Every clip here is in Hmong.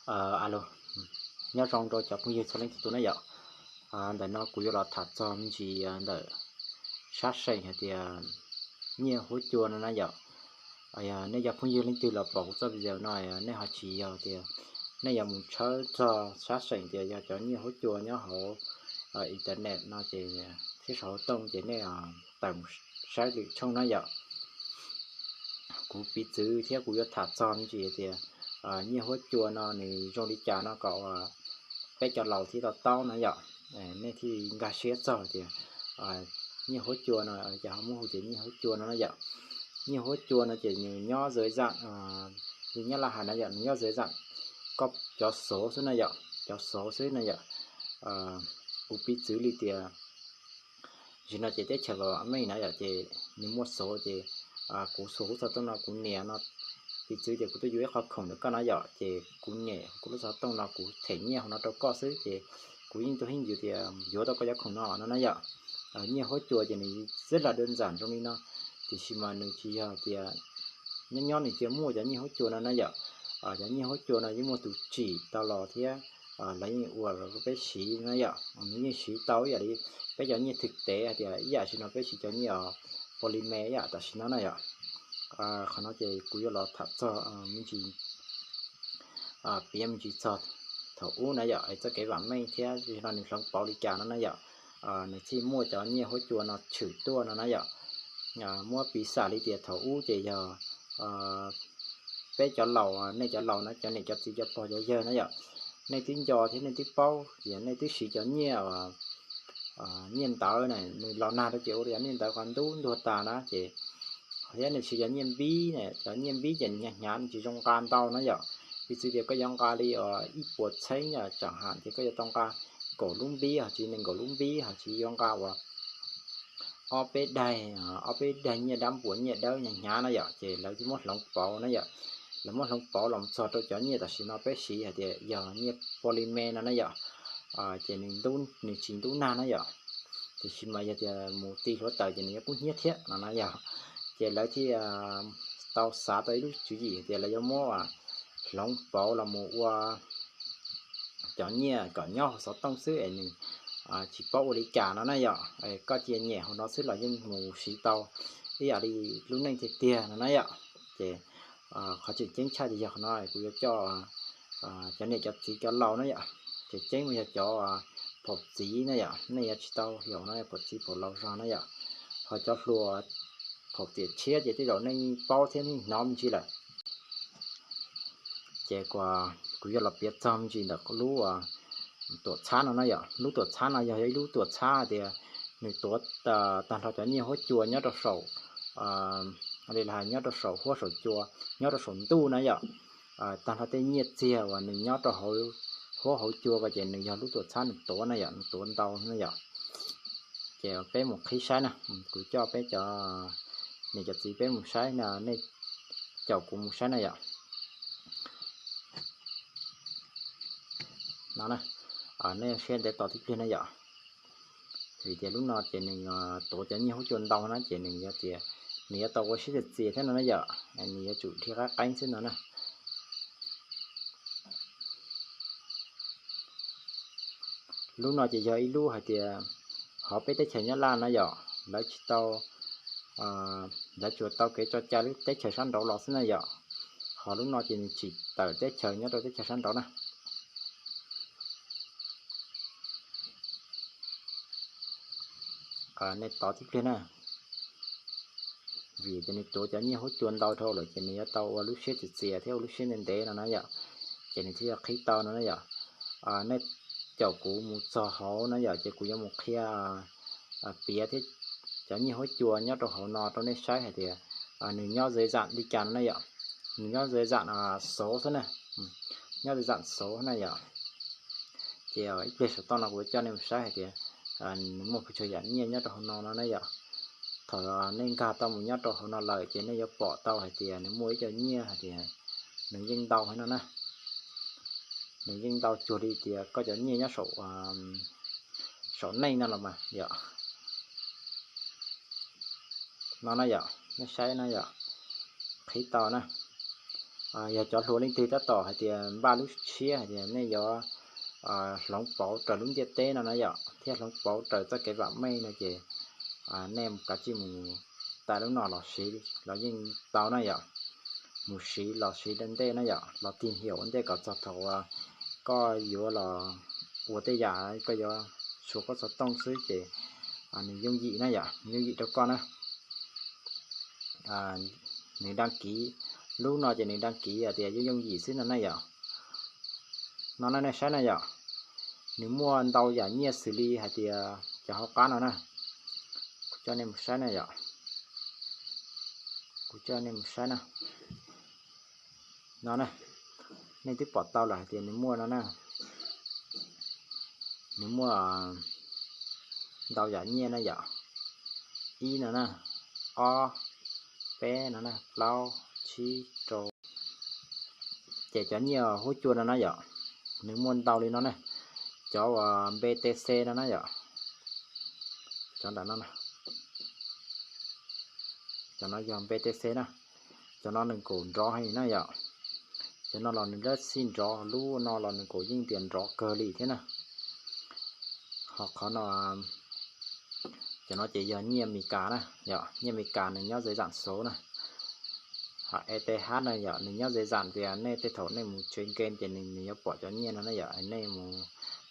Alo, nyob zoo rau cov phooj ywg txhua leej txhua tus na yom. Ntawm no kuv yuav los tham txog me ntsis ntawm sab seem hais tias nyiaj huab cua no na yom. Nej cov phooj ywg leej twg los pom kuv txoj video no, nej ho tsis yog tias nej yuav mus tshawb txog sab seem tias yog cov nyiaj huab cua nyob hauv internet no ces thiab saum huv tooj ces nej tawm mus saib lwm tshooj na yom. Kuv piv txwv thiab kuv yuav tham txog me ntsis tias nyiaj huab cua no nws zoo li cas no kom peb cov laus thiaj to taub na yom. Nej thiaj nkag siab txog tias nyiaj huab cua no ces ho muab hu tias nyiaj huab cua no na yom. Nyiaj huab cua no ces nws nyob dưới dạng, li Nyab Laj hais na yom, nws nyob dưới dạng koj cov số xwb na yom, cov số xwb na yom. Kuv piv txwv li tias tam sim no ces teb chaws vam meej na yom, ces nws muaj số ces kuv xuas huv xov tooj no kuv nias no, piv txwv tias kuv tuaj yuav ib qho khoom ntawm koj na yom, ces kuv nias kuv lub xov tooj no kuv them nyiaj hauv no rau koj xwb ces kuv yeej tuaj heev yus tias yuav tau koj cov khoom no no na yom. Nyiaj huab cua ces nws rất là đơn giản zoo li no, tiam sis mas nws tsis yog tias nyob nyob nws cia muaj cov nyiaj huab cua no na yom. Cov nyiaj huab cua no yeej muaj tus tsim tau los thiab lawv yeej ua los rau peb siv na yom. Nws yeej siv tau ib yam li peb cov nyiaj thwm tev hais tias ib yam li no peb siv cov nyiaj polymer ib yam tam sim no na yom. Qhov no ces kuv yuav los tham txog me ntsis, piav me ntsis txog thaum ub na yom, txoj kev vam meej thiab no nws hloov pauv li cas no na yom. Nws thiaj muaj cov nyiaj huab cua no tshwm tuaj no na yom. Muab piv xam li tias thaum ub ces yog peb cov laus, nej cov laus na, cov niam cov txiv cov pog cov yawg na yom, nej twb nco thiab nej twb paub tias nej twb siv cov nyiaj nyiaj ntawv na, nws los nag rau ces ua li cov nyiaj ntawv qhov ntub ntuag tas na ces, thiab nws siv cov nyiaj npib na, cov nyiaj npib ces nws hnyav hnyav nws tsis zoo nqa ntau na yom. Piv txwv tias koj yuav nqa li ib puas txheeb yom, tsam ham ces koj yuav tau nqa kaum lub npib ho tsis nees nkaum lub npib ho tsis yuav nqa uas ob peb daig, ob peb daig nyiaj dab npuas nyiaj dawb hnyav hnyav na yom, ces lawv thiaj muab hloov pauv na yom. Lawv muab hloov pauv los txog rau cov nyiaj tam sim no peb siv hais tias yog nyiaj polymer no na yom. Ces nws tsis ntub nag na yom, tiam sis mas yog tias mus ti hluav taws ces nws yuav kub hnyiab thiab no na yom. Ces lawv thiaj tau xav tau ib lub tswv yim hais tias lawv yuav muab hloov pauv los mus ua cov nyiaj kom nyob hauv xov tooj xwb es nws tsis paub ua li cas no na yom. Koj cia nyem hauv no xwb los yeej mus siv tau ib yam li lub neej tiag tiag no na yom. Ces qhov tseem ceeb tshaj ces yog qhov no kuv yuav coj cov niam cov txiv cov laus na yom, tseem ceeb mas yog cov phaum txiv na yom, nej yuav tsis tau yog no phaum txiv phaum laus zog na yom. Ho cov hluas phaum tiam tshiab ces tej zaum nej paub thiab nej hnov me ntsis lawm. Ces kuv yuav los piav txog me ntsis ntawm lub tuam txhab no na yom. Lub tuam txhab no yog ib lub tuam txhab tias nws tuav tag nrho cov nyiaj huab cua nyob rau saum, li lawv hais nyob rau saum huab saum cua, nyob rau saum ntuj na yom. Tag nrho tej nyiaj txiag uas nws nyob rau hauv huab hauv cua ko ces nws yog lub tuam txhab nws tuav na yom, nws tuav ntau na yom. Ces peb mus qhib saib na, kuv coj peb cov niam cov txiv peb mus saib no, nej caum kuv mus saib na yom. No, nej siab ntev tos tib pliag na yom. Vim tias lub no ces nws tuav cov nyiaj huab cua ntau na ces nws yog tias nws yuav tau ua siab txias txias thiab no na yom, nws yuav tsum dhia qab qeeb xwb no na. Lub no ces yog ib lub hais tias hauv peb teb chaws Nyab Laj na yom, lawv tsis tau, lawv tsuas tau kev tso cai lub teb chaws sab nraud los xwb na yom. Ho lub no ces nws tsim tawm teb chaws nyob rau teb chaws sab nraud na. Nej tos tib pliag na. Vim tias nws tuav cov nyiaj huab cua ntau dhau lawm ces nws yuav tau ua lub siab txias txias thiab ua lub siab ntev ntev no na yom, ces nws thiaj yuav qhib tau no na yom. Nej caum kuv mus txog hauv na yom, ces kuv yuav mus qhia, piav thiab cov nyiaj huab cua nyob rau hauv no rau nej saib hais tias nws nyob dưới dạng li cas no na yom. Nws nyob dưới dạng số xwb na, nyob dưới dạng số na yom. Ces ib pliag saum toj no kuv yuav coj nej mus saib hais tias nws muaj pes tsawg yam nyiaj nyob rau hauv no no na yom. Thaum nej nkag tau mus nyob rau hauv no lawm ces nej yuav pom tau hais tias nws muaj ib co nyiaj hais tias nws yeej ntau heev no na. Nws yeej ntau cuag li tias koj cov nyiaj nyob saum, saum nej no los mas yom. No na yom, nej saib na yom, qhib tau na. Yog cov hluas leej twg tab tom hais tias npaj lub tshiab hais tias nej yuav hloov pauv raws lub ntiaj teb no na yom, thiab hloov pauv raws txoj kev vam meej no ces nej mus kav tsij mus tau lub no los siv los yeej tau na yom. Mus siv los siv ua ntej na yom, los tig hiam ua ntej kom txog thaum uas koj yuav los ua tej yam koj yuav xua koj xov tooj xwb ces nws yooj yim na yom, nws yooj yim rau koj na. Nws dag kiv, lub no ces nws dag kiv hais tias yooj yooj yim xwb no na yom. No na nej saib na yom, nws muaj ntau yam nyiaj xws li hais tias cov hauv qab no na. Kuv coj nej mus saib na yom, kuv coj nej mus saib na. No na, nej twb pom tau lawm hais tias nws muaj no na, nws muaj ntau yam nyiaj na yom, ib no na, ob, peb no na, plaub, tsib, rau. Ces cov nyiaj huab cua no na yom, nws muaj ntau li no na, cov uas B T C no na yom, cov ntawm no, cov no yog B T C na, cov no nws kuj nrov heev na yom, cov no los nws lab xij nrov, lub no los nws kuj yeej tias nrov kawg li thiab na. Ho qhov no, cov no ces yog nyiaj Amelikas na yom, nyiaj Amelikas nws nyob ze zam xauv na. Ho E T H no yom, nws nyob ze zam tias nej tej thaum nej mus tsev game ces nws yuav pom cov nyiaj no na yom, nej mus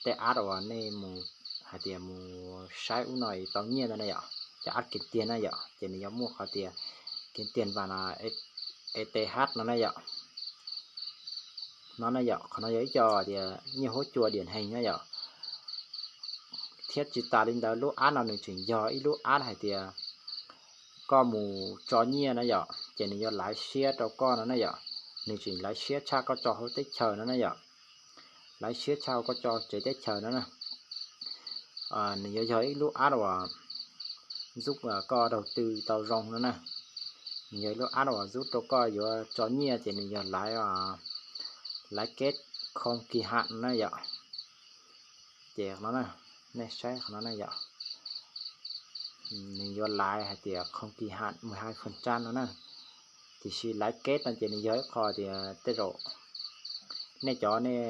tej app uas nej mus hais tias mus saib ub no tau nyiaj ntawd na yom, cov app kev tiag na yom, ces nws yuav muaj qhov tias kev tiag npas no E T H no na yom. No na yom, qhov no yog ib co tias nyiaj huab cua diam heev na yom. Thiab tsis tas li ntawd lub app no nws tseem yog ib lub app hais tias koj mus tso nyiaj na yom, ces nws yuav laiv siab rau koj no na yom, nws tseem laiv siab tshaj koj tso hauv teb chaws no na yom, laiv siab tshaj koj tso tsev teb chaws no na. Nws yuav yog ib lub app uas ntxub koj daug tw tau zoo no na. Nws yog ib lub app uas ntxub rau koj yuav tso nyiaj ces nws yog laiv, laiv keb khoo kis ham no na yom. Ces qhov no na, nej saib qhov no na yom, nws yuav laiv hais tias khoo kis ham mus hai phần trăm no na. Tiam sis laiv keb no ces nws yog ib qho tias tej zaum nej cov nej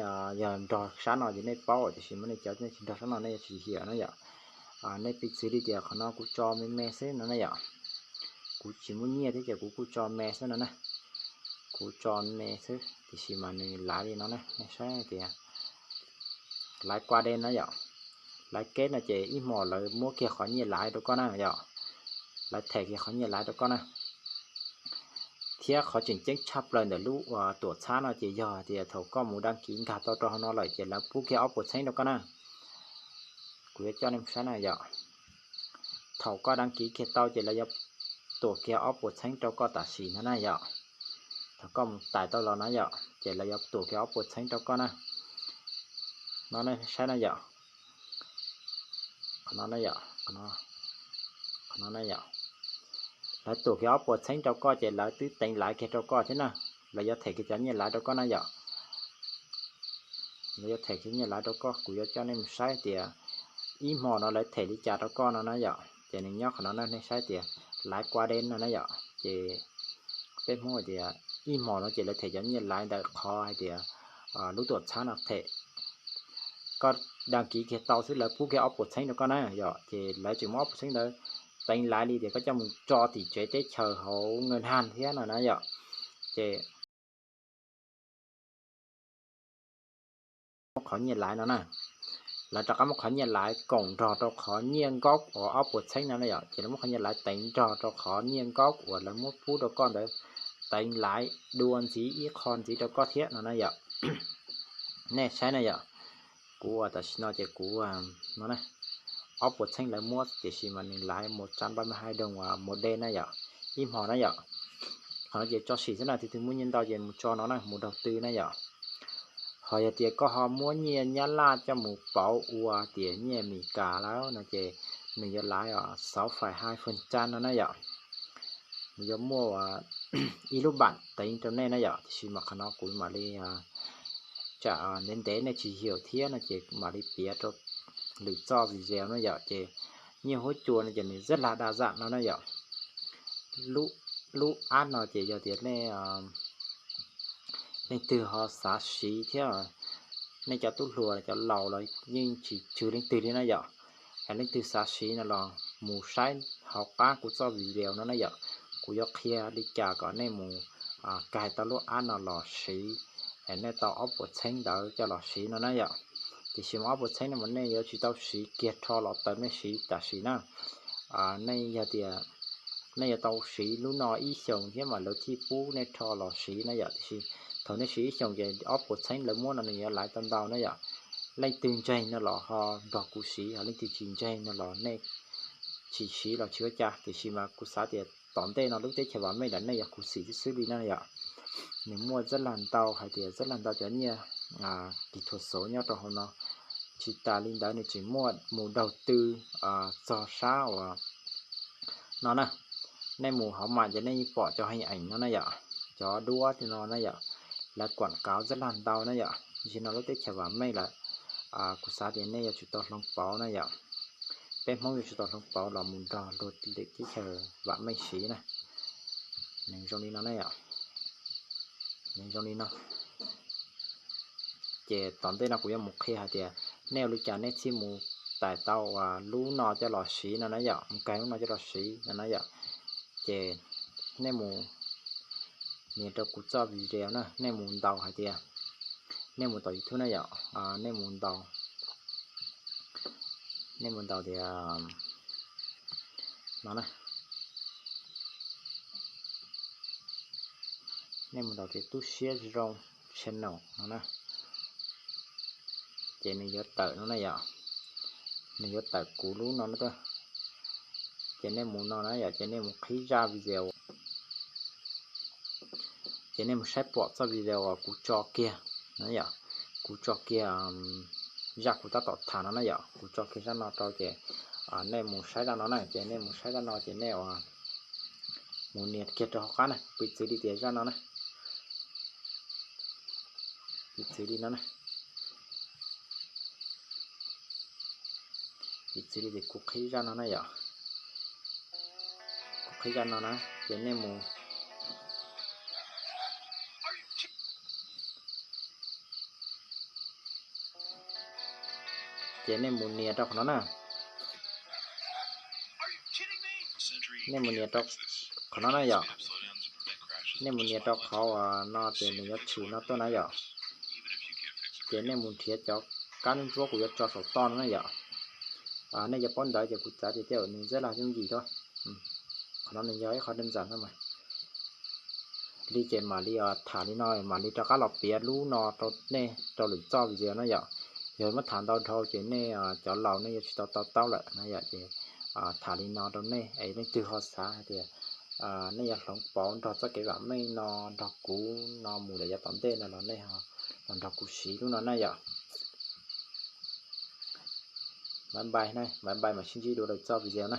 yog nrog sab no ces nej paub, tiam sis mas nej cov nej tsis nrog sab no nej yuav tsis hiam na yom. Nej piv txwv li tias qhov no kuv tso me me xwb no na yom, kuv tsis muaj nyiaj thiab ces kuv kuj tso me xwb no na, kuv tso me xwb, tiam sis mas nws laiv li no na, nej saib tias laiv qua đêm na yom. Laiv keb no ces ib hmos lawv muab kiag qhov nyiaj laiv rau koj na yom, lawv them kiag qhov nyiaj laiv rau koj na. Thiab qhov tseem ceeb tshaj plaws ntawm lub uas tuam txhab no ces yog tias thaum koj mus đăng ký nkag tau rau hauv no lawm ces lawv pub kiag ob puas txheeb rau koj na. Kuv yuav coj nej mus saib na yom. Thaum koj đăng ký kiag tau ces lawv yuav tuam kiag ob puas txheeb rau koj tam sim no na yom. Thaum koj mus tais tau los na yom ces lawv yuav tuam kiag ob puas txheeb rau koj na. No nej saib na yom, qhov no na yom, qhov no na yom, lawv tuam kiag ob puas txheeb rau koj ces lawv twb teev laiv kiag rau koj thiab na. Lawv yuav them kiag cov nyiaj laiv rau koj na yom. Lawv yuav them kiag nyiaj laiv rau koj, kuv yuav coj nej mus saib tias ib hmos no lawv them li cas rau koj no na yom. Ces nws nyob qhov no na, nej saib tias laiv qua đêm no na yom. Ces peb Hmoob hais tias ib hmos no ces lawv them cov nyiaj laiv ntawm qhov hais tias lub tuam txhab no them. Koj đăng ký kiag tau xwb lawv pub kiag ob puas txheeb rau koj na yom. Ces lawv tseem muab ob puas txheeb ntawd teev laiv li tias koj coj mus tso tim tsev teb chaws hauv ngân hàng thiab no na yom. Ces muab qhov nyiaj laiv no na, lawv rov qab muab qhov nyiaj laiv koom nrog rau qhov nyiaj nkauj uas ob puas txheeb no na yom. Ces lawv muab qhov nyiaj laiv teev nrog rau qhov nyiaj nkauj uas lawv muab pub rau koj ntawd, teev laiv dua ntxiv ib qho ntxiv rau koj thiab no na yom. Nej saib na yom, kuv uas tam sim no ces kuv no na, ob puas txheeb lawv muab tiam sis mas nws laiv một trăm ba mươi hai đồng một đêm na yom, ib hmos na yom. Qhov no ces tso sim xwb na, tus twg muaj nyiaj ntau ces mus tso no na, mus đầu tư na yom. Ho yog tias koj ho muab nyiaj Nyab Laj coj mus pauv ua tias nyiaj Amelikas lawm no ces nws yuav laiv sáu phẩy hai phần trăm no na yom. Nws yuav muaj ib lub bản tính rau nej na yom, tiam sis mas qhov no kuv mam li, tsam ntev ntev nej tsis hiểu thiab no ces mam li piav rau lwm txoj video na yom. Ces nyiaj huab cua no ces nws rất là đa dạng no na yom. Lub app no ces yog tias nej Leej twg ho xav siv thiab, nej cov tub hluas cov laus los yeej tsis tswg leej twg li na yom. Es leej twg xav siv no los mus saib hauv qab kuv txoj video no na yom. Kuv yuav qhia li cas kom nej mus kais tau lub app no los siv, es nej tau ob puas txheeb ntawd coj los siv no na yom. Tiam sis mas ob puas txheeb no mas nej yuav tsis tau siv kiag rho los tawm nej siv tam sim na. Nej yog tias nej yuav tau siv lub no ib xyoos thiab mas lawv thiaj pub nej rho los siv na yom. Tiam sis thaum nej siv ib xyoos ces ob puas txheeb lawv muab no nws yuav laiv tau ntau na yom. Leej twg ntseeg no los ho nrog kuv siv, ho leej twg tsis ntseeg no los nej tsis siv los tsis ua cas. Tiam sis mas kuv xav tias tom ntej no lub teb chaws vam meej ntawm nej yuav khuv xim xwb xwb li na yom. Nws muaj zaj laj ntau hais tias zaj laj ntau cov nyiaj kis thuam xauv nyob rau hauv no. Tsis tas li ntawd nws tseem muaj mus daug tw txog sab uas no na. Nej mus hauv mam ces nej yeej pom cov heev eem no na yom, cov duab no na yom, lawv kuam kauv zaj laj ntau na yom. Nim no lub teb chaws vam meej lawm, kuv xav tias nej yuav tsum tau hloov pauv na yom. Peb Hmoob yuav tsum tau hloov pauv los mus nrog luag lwm teb chaws vam meej siv na. Nws zoo li no na yom, nws zoo li no. Ces tom ntej no kuv yuav mus qhia hais tias nej ua li cas nej thiaj mus tais tau lub no coj los siv no na yom, mus kais lub no coj los siv no na yom. Ces nej mus nias rau kuv txoj video na, nej mus ntaus hais tias, nej mus tom YouTube na yom, nej mus ntaus, nej mus ntaus tias no na, nej mus ntaus tias Tub Siab Zoo channel no na. Ces nws yuav tawm no na yom, nws yuav tawm kuv lub no na. Ces nej mus no na yom, ces nej mus qhib zaj video, ces nej mus saib pom txoj video uas kuv tso kiag na yom. Kuv tso kiag zaj kuv tab tom tham no na yom, kuv tso kiag zaj no rau ces nej mus saib zaj no na, ces nej mus saib zaj no ces nej mus nias kiag rau hauv qab na, piv txwv li tias zaj no na, piv txwv li no na, piv txwv li tias kuv qhib zaj no na yom, kuv qhib zaj no na, ces nej mus ces nej mus nias rau qhov no na, nej mus nias rau qhov no na yom, nej mus nias rau qhov uas no ces nws yuav tshwm no tuaj na yom. Ces nej mus nrhiav cov kab ntsuab kuv yuav tso saum toj no na yom. Nej yuav paub ntawv ces kuv xav tias tej zaum nws zaj laj yooj yim thiab. Qhov no nws yog ib qho daj ntxawm no mas. Li ces mam li tham li no mam li rov qab los piav lub no rau nej rau lwm txoj video na yom. Yog muab tham ntau dhau ces nej cov laus nej yuav tsis tau to taub lawm na yom. Ces tham li no rau nej es leej twg ho xav hais tias nej yuav hloov pauv nrog txoj kev vam meej no nrog kuv no mus lawm yav tom ntej no los nej ho los nrog kuv siv lub no na yom. Bye bye na, bye bye, mam sib ntsib dua lwm txoj video na.